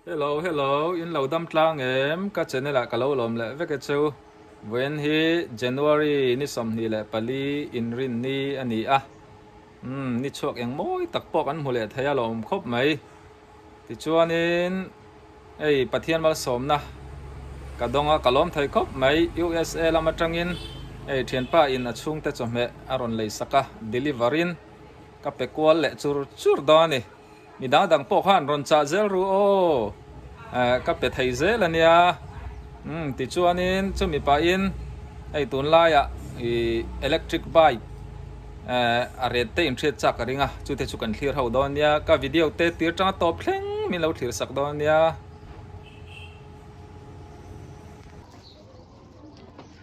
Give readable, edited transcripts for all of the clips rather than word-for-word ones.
Hello hello in lo dam tlang em ka channel ah ka lo lawm leh vek e cheu vawiin hi January ni 24 inrin ni a ni a umm ni chhuak eng mawi tak pawh kan hmu leh thei a lawm khawp mai tichuanin hei Pathian malsawmna ka dawng a ka lawm thei khawp mai USA lam atangin hei thianpa in a chhungte chawhmeh a rawn lei sak a deliver in ka pe kual leh chur chur dawn a ni. Mi dang dang pawh khan rawn chah zel ru aw, ka pe thei zel a nia. Umm tichuanin chumi pahin hei tunlaiah ih electric bike a ret te inhriat chak ka ring a, chute chu kan thlir ho dawn nia. Ka video te tir tanga tawp thleng min lo thlir sak dawn nia.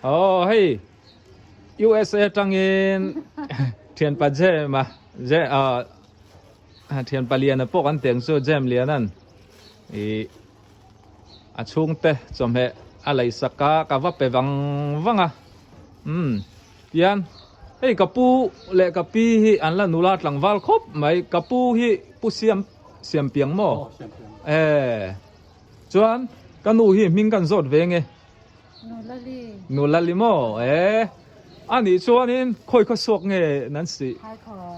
Aw hei USA atangin thianpa Jema Je ah. Thian paliana pawh kan teng chu Jam Lianan ih a chhungte chawhmeh a lei sak a ka va pe vang vang a umm tian hei ka pu leh ka pi hi an la nula tlangval khawp mai ka pu hi pu siam siam piang maw e chuan ka nu hi hming kan zawt ve nge. Nulali maw e a nih chuanin khawi khaw suak nge nan sih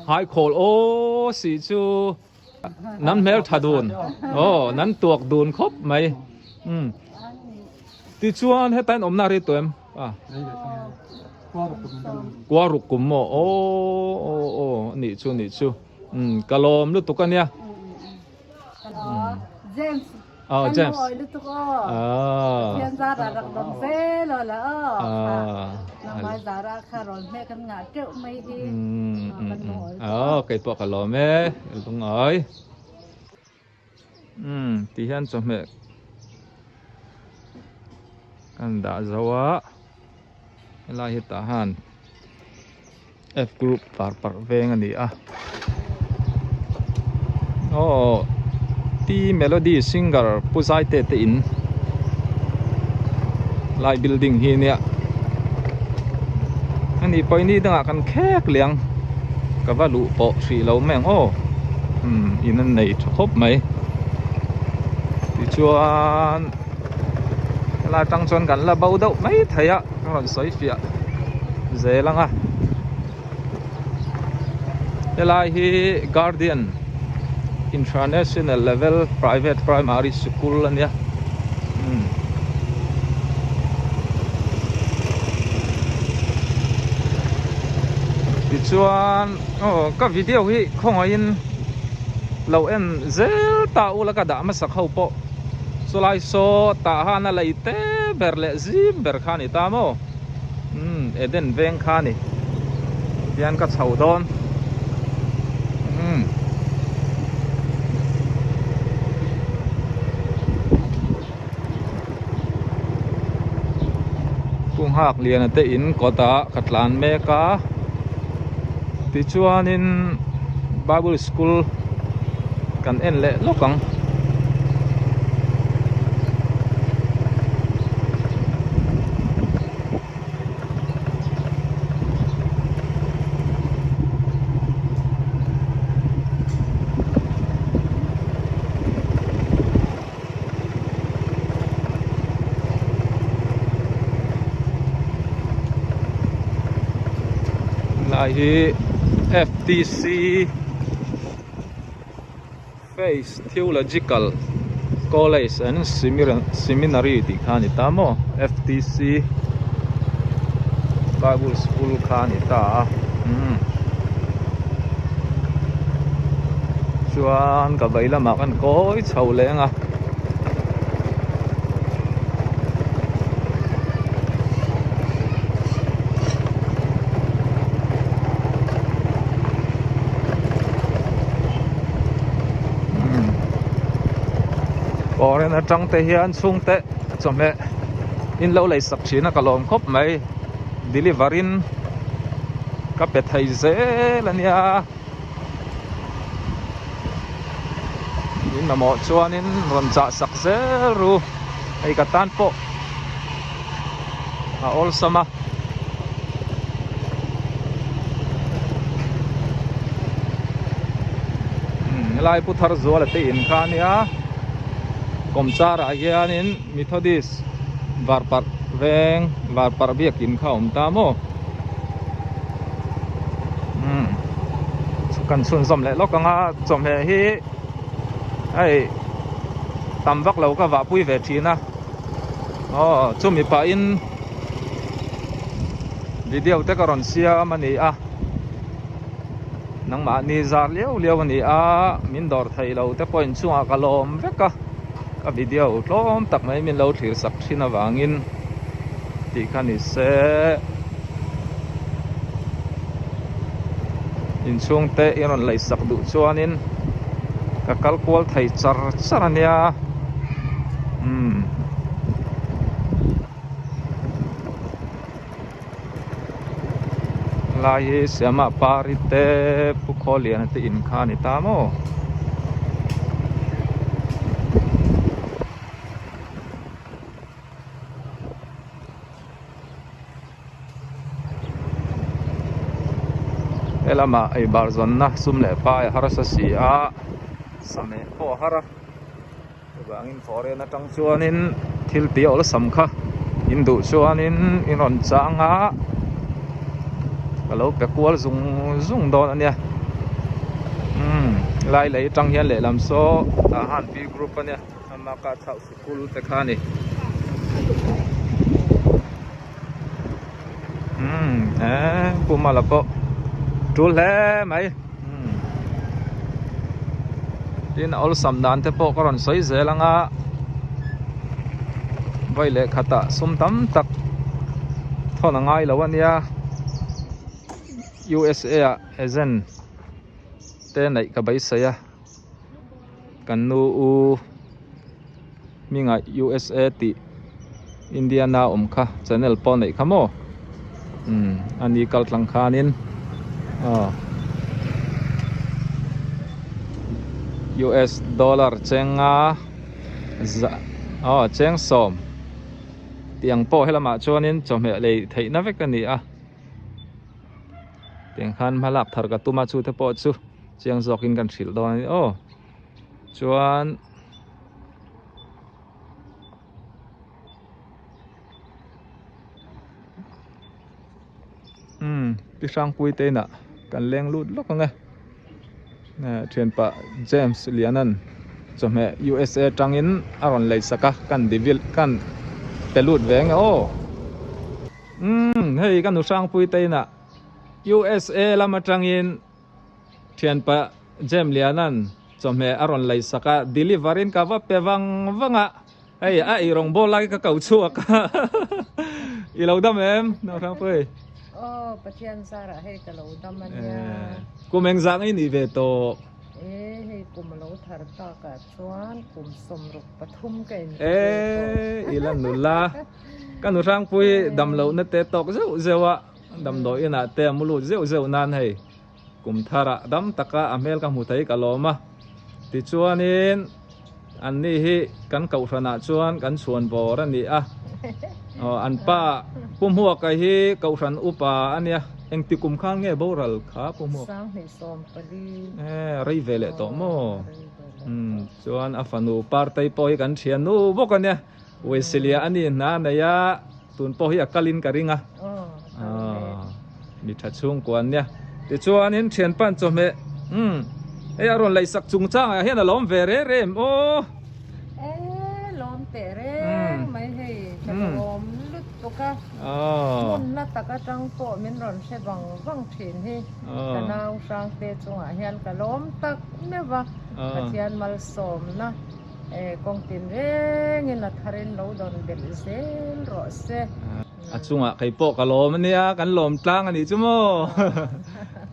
Haikhawl aw sih chu nan hmel tha dun aw nan tuak dun khawp mai umm tichuan heta in awmna a rei tawh em a kua ruk kum maw aw aw aw a nih chu a nih chu umm ka lawm lutuk a nia. James Oh, James. Kan lutuk aw. Ah. Pathian zara rak dam zel aw la aw. Ah. Nangmah zara kha rawn hme kan ngah teuh mai hi. Mm. Oh, kei pawh ka lawm e. Lungawi. Mm, ti hian chawhmeh kan dah zo a. Helai hi tah han F group par parh veng a ni a aw T melody singer pu zai te te in lai building hi nia ani pawh ni dangah kan khek liang ka va luh pawh hrih lo mai ang aw umm in an nei tha khawp mai tichuan helai atang chuan kan la bo deuh mai thei a ka rawn sawi fiah zel ang a helai hi guardian international level private primary school a nia umm tichuan aw ka video hi khawngaihin lo en zel ta ula ka dah hmasak ho pawh. Chulai saw tah han a lei te ber leh zim ber kha a ni ta maw? Umm Eden veng kha a ni. Tihian ka chho dawn. Umm. Pu Nghakliana te in kawtah ka tlan mek a. Tichuanin Bible School kan en leh lawk ang. Lai hi F_T_C Faith Theological College and Seminary tih kha a ni ta maw F_T_C Bible School kha a ni ta a umm chuan ka vei lamah kan kawi chho leng a. Foreign atang te hian chhungte chawhmeh in lo lei sak thin a ka lawm khawp mai deliver in ka pe thei zel a nia. In mamawh chuanin rawn chah sak zel ru hei ka tan pawh a awlsam a. Helai pu thar zuala te in kha a nia. Kawmchar ah hianin Methodist varparh veng varparh biakin kha a awm ta maw umm kan chhunzawm leh lawk ang a chawhmeh hi hei tam vak lo ka vahpui ve thin a aw chumi pahin video te ka rawn siam a ni a nangmahni zar liau liau a ni a min dawr thei lo te pawh inchungah ka lawm vek a ka video tlawm tak mai min lo thlir sak thin avangin tih kha ni se inchhung te i rawn laih sak duh chuanin ka kal kual thei char char a nia umm. Lai hi Siama Pari te Pu Khawliana te in kha a ni ta maw? Helamah ei bar zawnna sum leh pai a harsa si a, sameh pawh a har a. Chuvangin foreign atang chuanin thil tih awlsam kha in duh chuanin in rawn chang a, ka lo pe kual zung zung dawn a nia. Umm lai lei atang hian lehlam saw tah han V group a nia ama ka chauh sikul te kha a ni. Umm eh Pu Mala pawh tul hle mai. Tin a awlsam dan te pawh ka rawn sawi zel ang a vawi leh khatah sum tam tak thawn a ngai lo a nia U_S_A ah agent te neih ka beisei a kan nu u hmingah U_S_A tih Indiana awm kha channel pawh neih kha maw umm a ni kal tlang khanin aw U_S dollar chenga za aw cheng sawm tih ang pawh helamah chuanin chawhmeh lei theihna vek a ni a tiang khan hma lak thar ka tum a chute pawh chu chiang zawkin kan hrilh dawn a ni aw chuan. Umm pi hrangpui te inah kan leng lut lawk ang e thianpa James Lianan chawhmeh USA tangin a rawn lei sak a kan divil kan pe lut ve ang e aw umm hei ka nu hrangpui te inah USA lam atangin Thianpa Jem Lianan chawhmeh a rawn lei sak a, deliver in ka va pe vang vang a, hei a ei rawng bawl lai ka ko chhuak a, i lo dam em Nauhrangpui? Aw Pathian zarah hei ka lo dam a nia. Kum engzah ngei nih ve tawh? E hei kum a lo thar takah chuan kum 63 ka inti ve tawh. E i la nula, ka Nuhrangpui dam lohna te tawk zeuh zeuh a, damdawi inah te a mu lut zeuh zeuh nan hei. Kum tharah dam taka a hmel ka hmu thei ka lawm a, tichuanin anni hi kan kohhranah chuan kan chhuan bawr a ni a, aw an pa Pu Hmuaka hi kohhran upa a nia, engti kum khan nge boral kha Pu Hmuak? 2024. E rei ve leh tawh maw? Umm chuan a fanu Partei pawh hi kan thian nu bawk a nia, Wesley-a a ni hna a nei a. Tun pawh hi a kalin ka ring a, mi tha chhungkua an nia. Tichuanin thianpan chawhmeh umm hei a rawn laihsak chungchangah hian a lawm ve re re em aw. E lawm teh reng mai hei ka lawm lutuk a, hmun hla tak atang pawh min rawn hre vang vang thin hi ka nau hrangte chungah hian ka lawm tak meuh va, Pathian malsawmna. Kawng tin rengin a tharin lo dawn belh zel rawh se. A chungah kei pawh ka lawm a nia, kan lawm tlang a nih chu maw?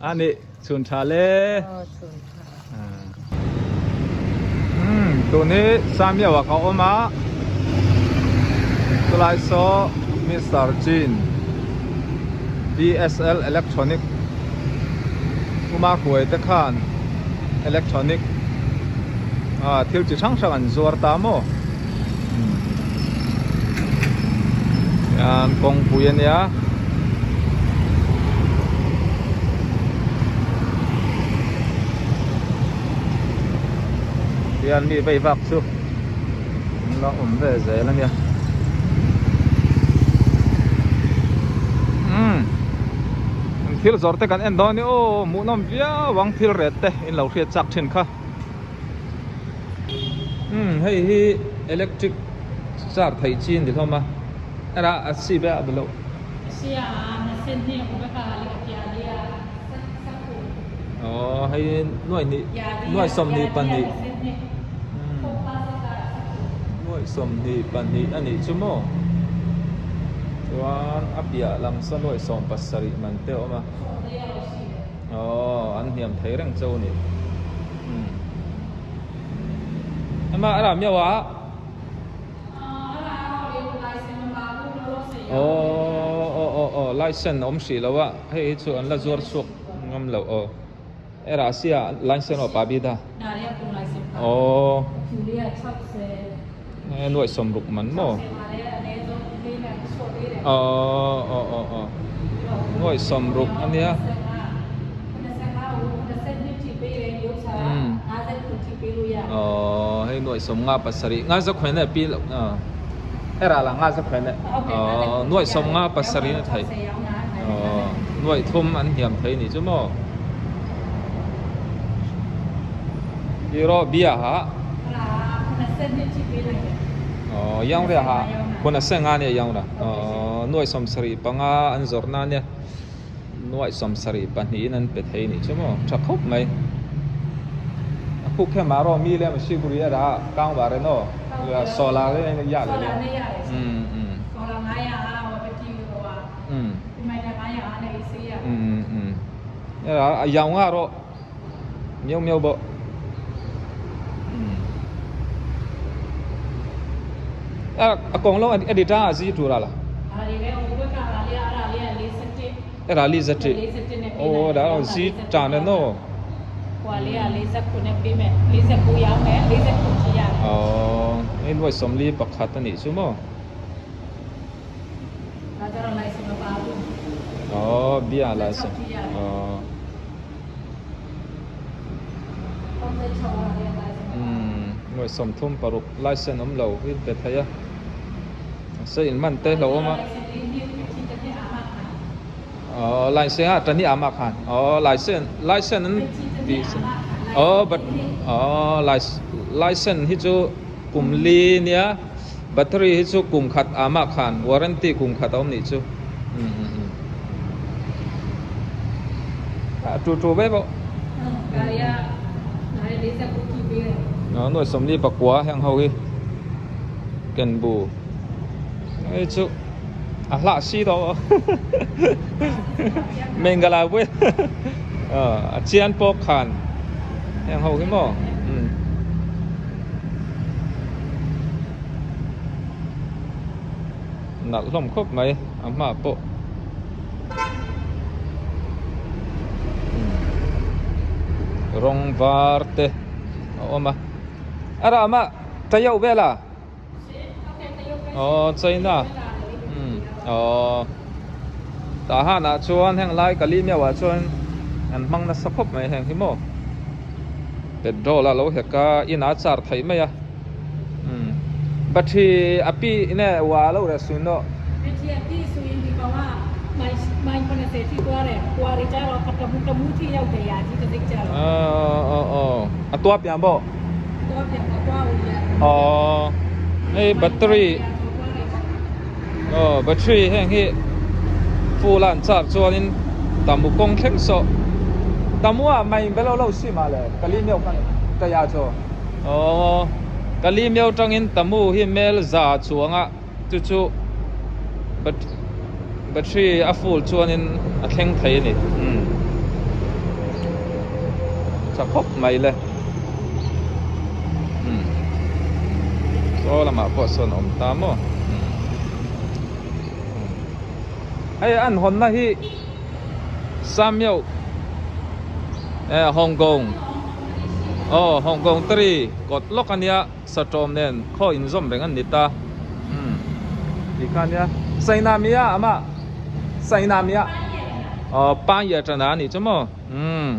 A nih, chhun tha le. Aw, chhun tha. Umm, tun hi Samiau ah ka awm a, chulai saw Mister Chin BSL Electronic Uma Kuai te khan Electronic ah thil chi hrang hrang an zuar ta maw hian kawngpui a nia hian mi vei vak chu. la awm ve zel a nia. Umm thil zawrh te kan en dawn ni aw hmuhnawm viau ang thil ret te in lo hriat chak thin kha. Umm hei hi electric car theih chi a ni hlawm a era a si be a be loh. Aw hei nuaih hnih nuaih sawmhnih pahnih nuaih sawmhnih pahnih a nih chu maw chuan a piah lam saw nuaih sawm pasarih man te a awm a aw an hniam thei reng chauh a ni amah a rah miau a. Aw aw aw aw license a awm hrih lo a hei hi chu an la zuar chhuak ngam loh aw era sia license aw pa bik a aw nuaih sawmruk man maw aw aw aw aw nuaih sawmruk a nia Aw hei nuaih sawm nga pasarih nga za khuai na pi loh era lah nga za khuai na aw nuaih sawm nga pasarih na theih aw nuaih thum an hniam thei ni chu maw tiraw bia ha aw yang ria ha hun a seng a nia yang ra aw nuaih sawm sarih panga an zawrh na nia. Nuaih sawmsarih pahnihin an pe thei nih chu maw? Tha khawp mai. A khuk khe mah rawh mi le ma si guri a dah kang wa re no. Solar le ne ya le le. Um um. Um. Um um. A yau nga rawh. Miau miau bawh. Um. A kong lo a di ta a zi tu ra la. Ra li za ti. Oh da zi ta na no. Oh, ei nuai sawmli pakhat a nih chu maw. Oh, bia la sa. Oh. Nuaih sawmthum paruk license awm lo hi pe thei a mahse in man te hlauh awm a aw license a tani ama khan aw license license an tih aw but aw license hi chu kum li nia battery hi chu kum khat ama khan warranty kum khat a awm nih chu. Tu tu ve bawk nuaih sawmli pakua heng ho hi ken bu hei chu a hlah si tawh mengala pawh a chian pawh khan heng ho hi maw. Nalh hlawm khawp mai a hma pawh rawng var te a awm a a ram a tayauh vel a aw china aw tah hanah chuan heng lai ka li meuh ah chuan an hmang nasa khawp mai heng hi maw petrol a lo hek a inah a char theih mai a. Battery a pi ne wa lo re sun no. Battery a pi su in ti ko a mai mai khona se thi kwa re kwa ri cha ro ka mu ka mu thi yau te ya thi ka dik cha ro. Ờ ờ ờ a tua piang bo. Tua piang ka kwa u ya. Ờ hei battery ờ battery heng hi full an charge chuanin tamu kawng thleng saw tamu ah mai belo lo si ma le kali meuh khan ka ya chaw. Aw, Kali Miao tangin Tamu hi mel za chuanga chu chu battery a full chuanin a thleng thei a ni. Umm tha khawp mai le. Umm saw lamah pawh sawn a awm ta maw. Hei an hawnna hi Samuel eh Hong Kong aw Hong Kong tari kawt lawk a nia satawm nen khaw inzawm reng an ni ta umm ti kha nia Sainamia ama Sainamia aw Pangya tana a nih chu maw umm.